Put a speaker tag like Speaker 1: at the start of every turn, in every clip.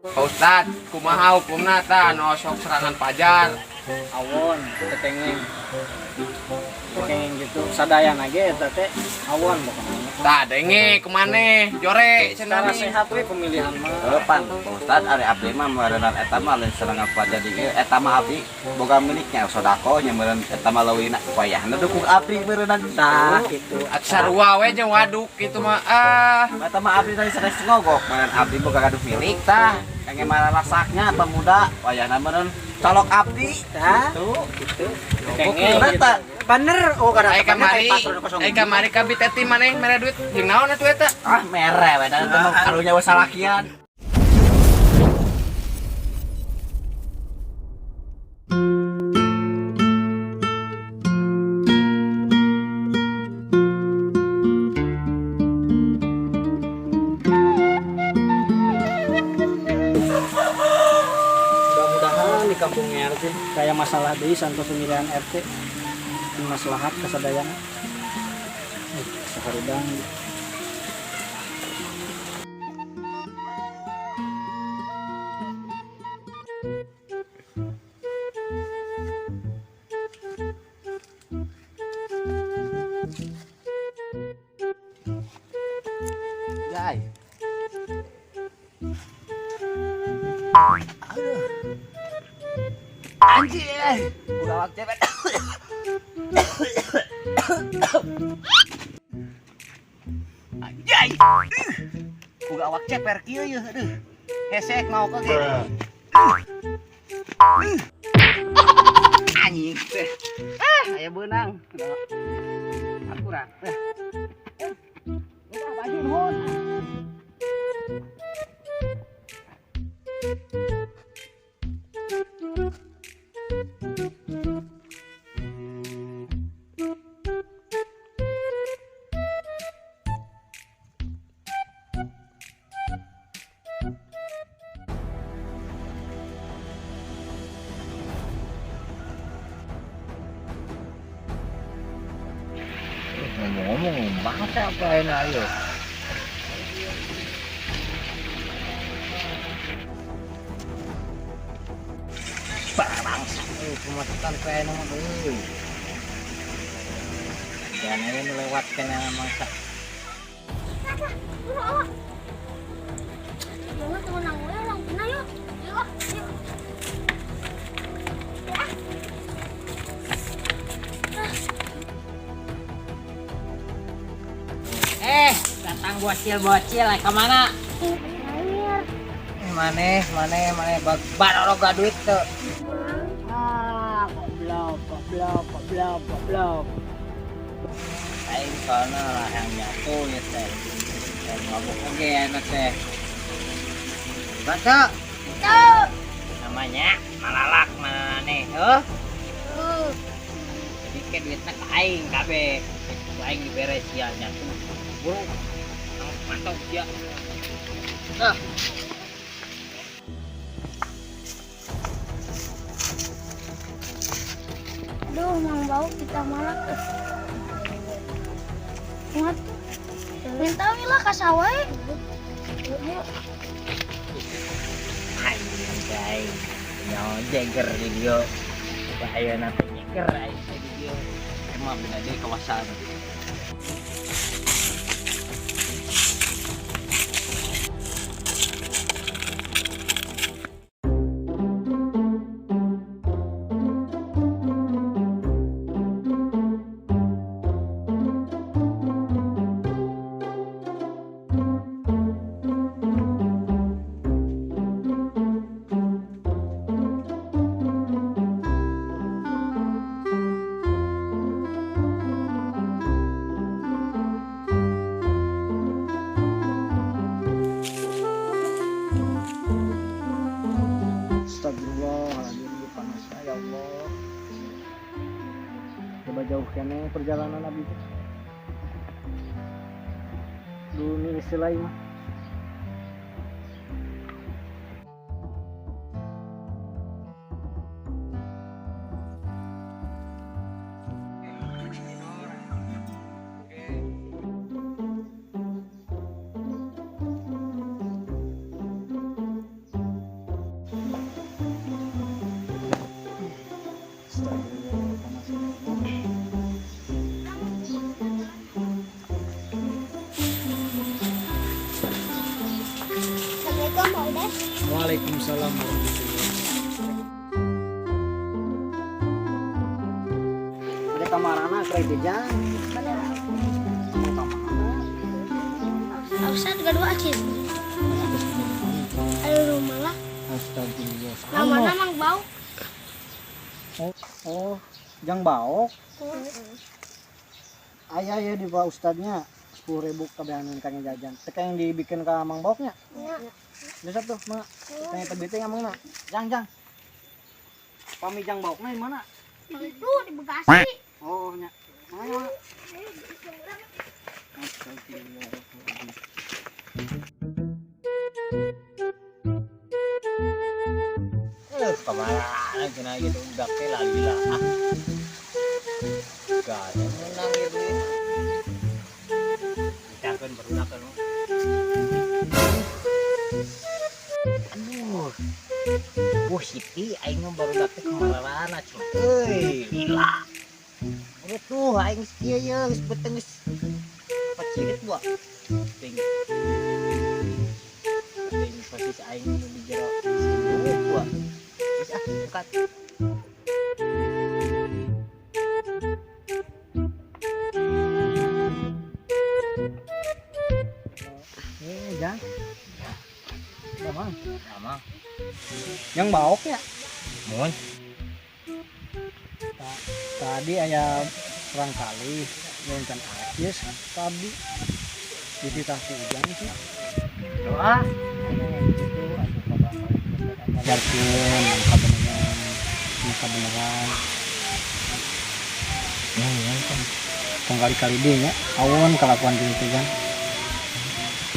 Speaker 1: Pak Ustad, kumaha hukumna tah nu sok serangan pajar?
Speaker 2: Awon teu kenging. Teu kenging gitu. Sadayana ge eta teh awon pokona.
Speaker 1: Tah denge kumaneh jore cenah
Speaker 2: Secara sehat we pemilihan mah.
Speaker 3: Heuh pan, Pak Ustad ari abdi mah meureunnan eta mah lain serangan pajar di ieu eta mah abdi boga miliknya sodako nya meureun eta mah leuwihna wayahna dukung abdi meureunnan
Speaker 2: Tah gitu.
Speaker 1: Atuh sarua we jeung waduk kitu mah ah.
Speaker 3: Eta mah abdi tadi sanes ngogok meureun abdi boga gaduh milik tah kangge mararasaknya pemuda wayahna meureun colok abdi
Speaker 2: Tah
Speaker 3: gitu.
Speaker 2: gitu. Teu kenging
Speaker 3: Bener
Speaker 2: gitu.
Speaker 3: tah?
Speaker 4: Bener, oh kada
Speaker 1: Ai kamari, ai kamari ka biteti maneh mere duit jeung naon atuh eta?
Speaker 3: Ah mere we da teh mah karunya we salakian.
Speaker 2: Mudah-mudahan di kampung RT kayak masalah deui santos pemilihan RT. Ini maslahat kasadayana. Saharudang.
Speaker 3: Jai. Anjir, udah waktu cepet. Anjay. Udah awak ceper kieu yeuh, aduh. Hesek mau ke ge. Anjing teh. Ah, aya beunang. Akurat. Udah baju nuhun.
Speaker 4: Ngomong-ngomong banget apa enak ayo. Bangsa, pemasukan PN mah euy. Jangan aja nu lewat kena mangsa.
Speaker 5: Jangan tenang we orang kena yuk. Yuk ah, yuk. Ya.
Speaker 2: Datang bocil-bocil kemana?
Speaker 5: Air.
Speaker 2: Maneh, maneh, maneh baroga duit tuh. Ah, goblok, goblok, goblok, goblok. Aing soalnya lah yang nyatu ya teh. Yang mabuk oge enak teh. Baca
Speaker 5: Tuh.
Speaker 2: namanya malalak mana nih, huh? Jadi ke duitnya ke aing kabeh. Ku aing diberes ya nyatu. Buru. Mantap ya. Ah.
Speaker 5: Aduh, mang bau kita malah. Muat. Minta lah ka sawah. Ayo.
Speaker 2: Aing aing. Nyawa jeger di dia. Bahaya nanti jeger aing di dia.
Speaker 3: Emang beda deui kawasan.
Speaker 2: Astagfirullahaladzim, panasnya ya Allah. Coba jauh kene perjalanan abdi teh. Duh, ini istilah mah.
Speaker 6: Waalaikumsalam warahmatullahi wabarakatuh. Ada kamarana kredit jang. Mau ka mana?
Speaker 5: Ustad gaduh acis. Ayo rumah lah.
Speaker 6: Astagfirullah.
Speaker 5: Namanya Mang Bau.
Speaker 6: Oh, oh, jang baok. Ayah ya di Pak Ustadnya 10.000 kabehan kang jajan. Teka yang dibikin ke Mang Baoknya.
Speaker 5: Ya.
Speaker 6: Bisa tuh, mak. Tanya tebite ngamang na. Jang, jang. Pami jang baokna di mana?
Speaker 5: Itu di Bekasi.
Speaker 6: Oh, nya. Mana, mak? Astagfirullah.
Speaker 2: Eh, kemana cenah gitu udah teh lagi lah. Ah. Gak ada yang menang gitu. Dicakeun barudak nu. Aduh. Wah, Siti aing mah barudak teh kamarana cenah. Euy, lila. Udah tuh aing geus kieu ye, geus beuteung geus pacirit buah. Ting. Ting posisi aing nu di jero sinduk buah. Geus ah, bukat.
Speaker 6: Eh, jang. Damang.
Speaker 4: Damang.
Speaker 6: Yang baok ya?
Speaker 4: Mun.
Speaker 6: Tadi aya perang kali nonton acis tadi dititah ku ujang sih.
Speaker 4: Doa.
Speaker 6: Ajarkeun kabeneran, nu kabeneran.
Speaker 4: Ya, ya, kan.
Speaker 6: Tong kali-kali deui nya, awon kalakuan kitu teh jang.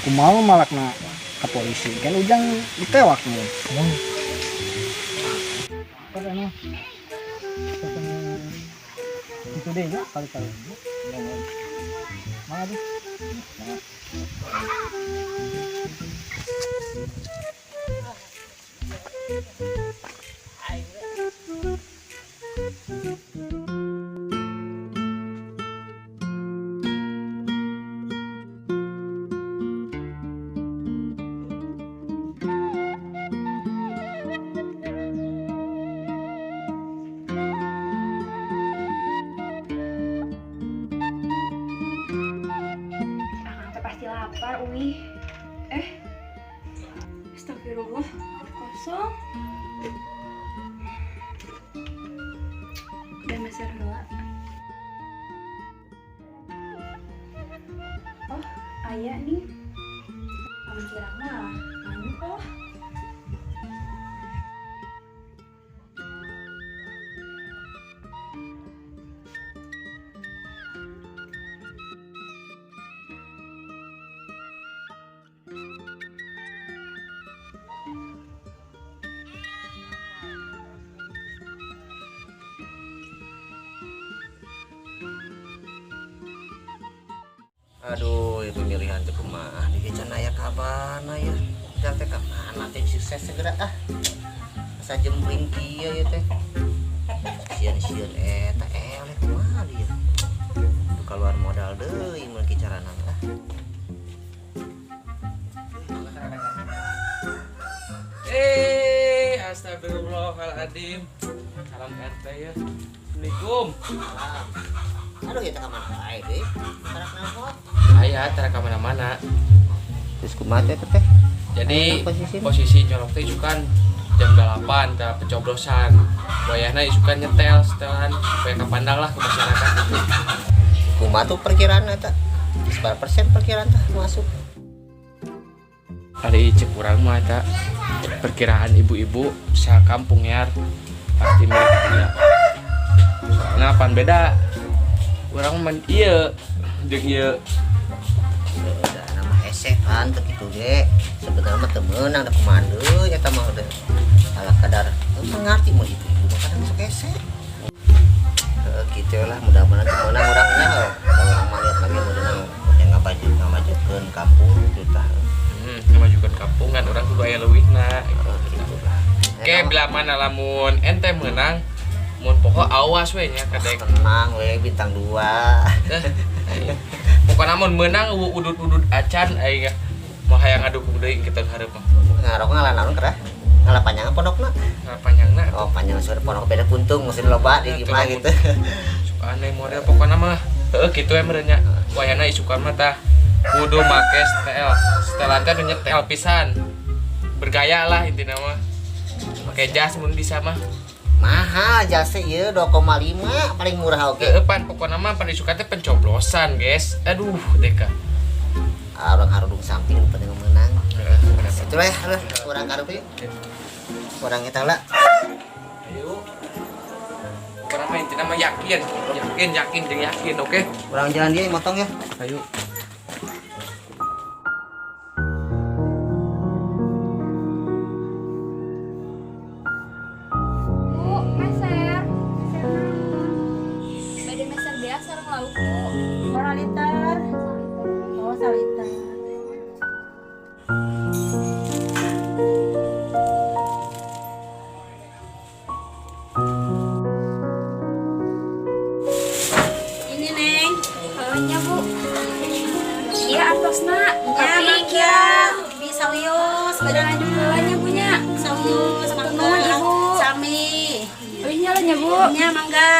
Speaker 6: Kumaha malakna ka polisi kan ujang ditewak nih.
Speaker 4: Mun.
Speaker 6: Apa emang? Itu deh ya kali-kali.
Speaker 4: Ya, ya.
Speaker 6: Mana tuh?
Speaker 7: Akang teh pasti lapar, Umi. Eh, astagfirullah, kosong. Udah masih heula. Oh, aya nih. Kamu kira mah, nganjuk lah.
Speaker 8: Aduh, ya pemilihan teh kumaha di can aya kabarna ya. Ujang teh ka mana teh sukses segera ah. Asa jempling kieu ya teh. Sieun-sieun eta eleh kumaha dia. Tuh keluar modal deui mun ki carana ah.
Speaker 1: Eh, astagfirullahaladzim. Salam RT ya. Assalamualaikum.
Speaker 8: Salam. Aduh, ya teh ka mana wae deui? Karak nelpon.
Speaker 1: Aya tara ka mana-mana.
Speaker 8: Terus kumaha teh teh?
Speaker 1: Jadi
Speaker 8: Aya posisi?
Speaker 1: Posisi nyolok teh isukan jam 8 tah pencoblosan. Wayahna isukan nyetel setelan supaya kapandang lah ke masyarakat gitu.
Speaker 8: Kumaha tuh perkiraan eta? Seberapa persen perkiraan tah masuk?
Speaker 1: Ari cek urang mah eta perkiraan ibu-ibu sakampung yar pasti milik dia. Soalnya apaan beda? Urang mah ieu jeung ieu.
Speaker 8: Udah nama hese kan teu kitu ge. Sebenarnya mah teu meunang da kumaha deui eta mah udah ala kadar teu ngarti mun ibu-ibu mah kadang sok hese. Heuh kitu lah mudah-mudahan teu meunang urangnya. Kalau urang mah lihat lagi meunang yang ngamajukeun kampung gitu tah.
Speaker 1: Ngamajukeun kampung kan urang kudu aya leuwihna.
Speaker 8: Heeh kitu lah.
Speaker 1: Oke, bila mana lamun ente meunang mun pokok awas we nya kadek.
Speaker 8: Tenang we bintang 2.
Speaker 1: Pokokna mun meunang udud-udud acan aing mau hayang ngadukung deui kita hareup mah.
Speaker 8: Ngarok ngalan naon kerah? Oh, panjang suara pondok beda puntung maksudnya loba di
Speaker 1: Itu
Speaker 8: gimana
Speaker 1: lamun.
Speaker 8: gitu.
Speaker 1: Suka aneh model pokoknya mah. Heeh kitu we meureun nya. Wayana isukan mah tah kudu make setel. Setelan teh nu nyetel pisan. Bergaya lah intinya mah. Make jas mun bisa mah.
Speaker 8: Mahal jasa ieu 2,5 paling murah oke.
Speaker 1: Heeh pan pokoknya mah pan isukan teh pencoblosan, guys. Aduh, deka.
Speaker 8: Ah, urang harudung samping nu penting menang.
Speaker 1: Heeh, bener.
Speaker 8: Itu lah ya, urang karup yuk. Urang eta lah.
Speaker 1: Ayo. Pokoknya mah intinya mah yakin, yakin, yakin, jeung yakin, oke?
Speaker 8: Urang jalan dia motong ya.
Speaker 1: Ayo.
Speaker 7: Bu, meser. Meser naon? Bade meser biasa sareng lauk, Bu.
Speaker 9: Berapa liter? Oh, saliter.
Speaker 7: Ini, Neng. Oh, nya, Bu. Iya, antosna.
Speaker 9: Ya,
Speaker 7: Tapi
Speaker 9: mangga.
Speaker 7: kira
Speaker 9: Bisa wios,
Speaker 7: bade lanjut heula nya, Bu nya.
Speaker 9: Sawios,
Speaker 7: Hatur
Speaker 9: mangga.
Speaker 7: nuhun, Ibu.
Speaker 9: Sami.
Speaker 7: Oh, nya lah nya, Bu.
Speaker 9: Nya mangga.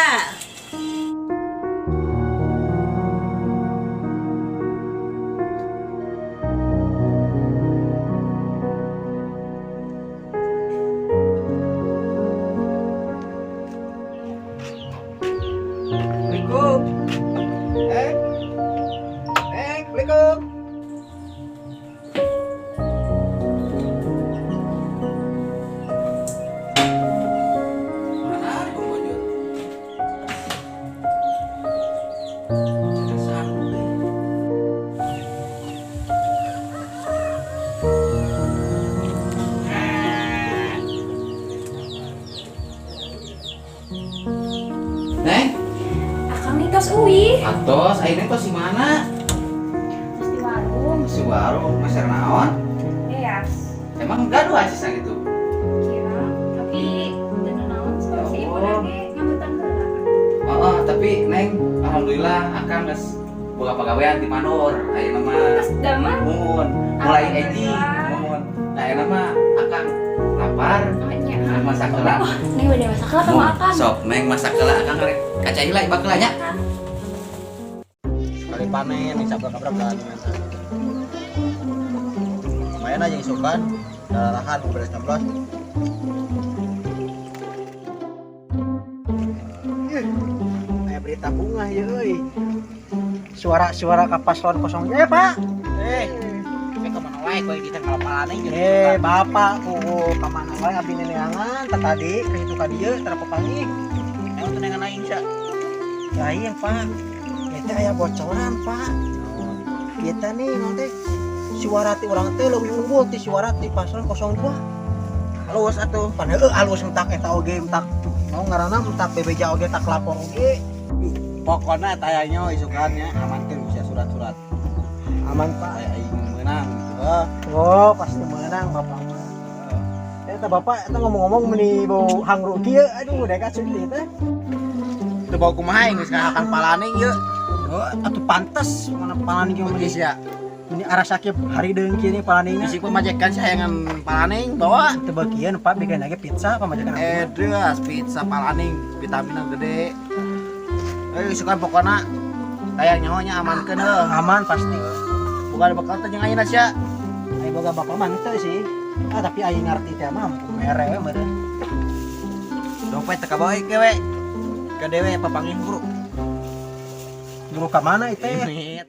Speaker 3: Assalamualaikum. Eh. Eh, Assalamualaikum. Mana Bang Bojot? Jangan sanggup deh. Neng,
Speaker 7: Akang nih tos uih.
Speaker 3: atos, ayeuna tos di mana?
Speaker 7: Tos di warung.
Speaker 3: Di warung, meser naon?
Speaker 7: Beas.
Speaker 3: Emang gaduh aja gitu.
Speaker 7: Kira, tapi teu naon so si ibu lagi ngambetan heula.
Speaker 3: Oh, tapi Neng, alhamdulillah akang geus boga pagawean di Mandor ayeuna mah.
Speaker 7: Tos damang.
Speaker 3: Mun, mulai enjing, mun. Nah, ayeuna mah akang lapar,
Speaker 7: Oh, nya.
Speaker 3: Neng masak heula.
Speaker 7: Neng bade masak heula sama akang.
Speaker 3: Sok, Neng masak heula akang rek kacai heula ibak heula nya.
Speaker 6: Sekali panen nih sabrak-sabrak kan. Lumayan aja isukan, darahan beres 16. Ih, aya berita bunga ya euy. Suara-suara ka paslon kosong eh Pak.
Speaker 2: Eh, tapi kemana wae kowe kita kalau palane jeung
Speaker 6: Eh, Bapak ku ka mana wae abdi neneangan tah tadi ke situ ka dieu tara papanggih.
Speaker 2: Emang teu nengan aing sia.
Speaker 6: Lain, Pak. Eta aya bocoran, Pak. Kita nih nanti suara ti urang teh leuwih unggul ti suara ti paslon 02.
Speaker 2: Halus atuh.
Speaker 6: Pan heueuh alus entak eta oge entak mau ngaranna entak bebeja oge tak lapor oge.
Speaker 3: Pokoknya tayanya isukannya amankeun bisa surat-surat.
Speaker 6: Aman, Pak.
Speaker 3: Aya aing meunang gitu. Heuh.
Speaker 6: Oh, pasti menang Bapak mah. Eta Bapak eta ngomong-ngomong meni bau hangru kieu, aduh deka sedih teh.
Speaker 3: Teu bau kumaha geus ngahakan palaning ieu.
Speaker 6: Oh, atuh pantes mana palaning ge meni
Speaker 3: Geus ya.
Speaker 6: meni arasa kieu hari deung kieu nih palaningna.
Speaker 3: Bisi pamajikan sayangan palaning bawa.
Speaker 6: Teu bagian Pak bikin lagi pizza pamajikan aku.
Speaker 3: Edas pizza palaning vitaminna gede. Eh isukan pokona tayang nyaho nya amankeun heuh.
Speaker 6: Aman pasti.
Speaker 3: Bukan bekal teh jeung ayeuna sia.
Speaker 6: Ayo boga bapak mah teu sih. Ah tapi aing ngarti teh mah mere we meureun.
Speaker 3: Dompet teu kabawa ke we. Ke dewe papanggih guru.
Speaker 6: Guru ka mana itu?
Speaker 3: Ini.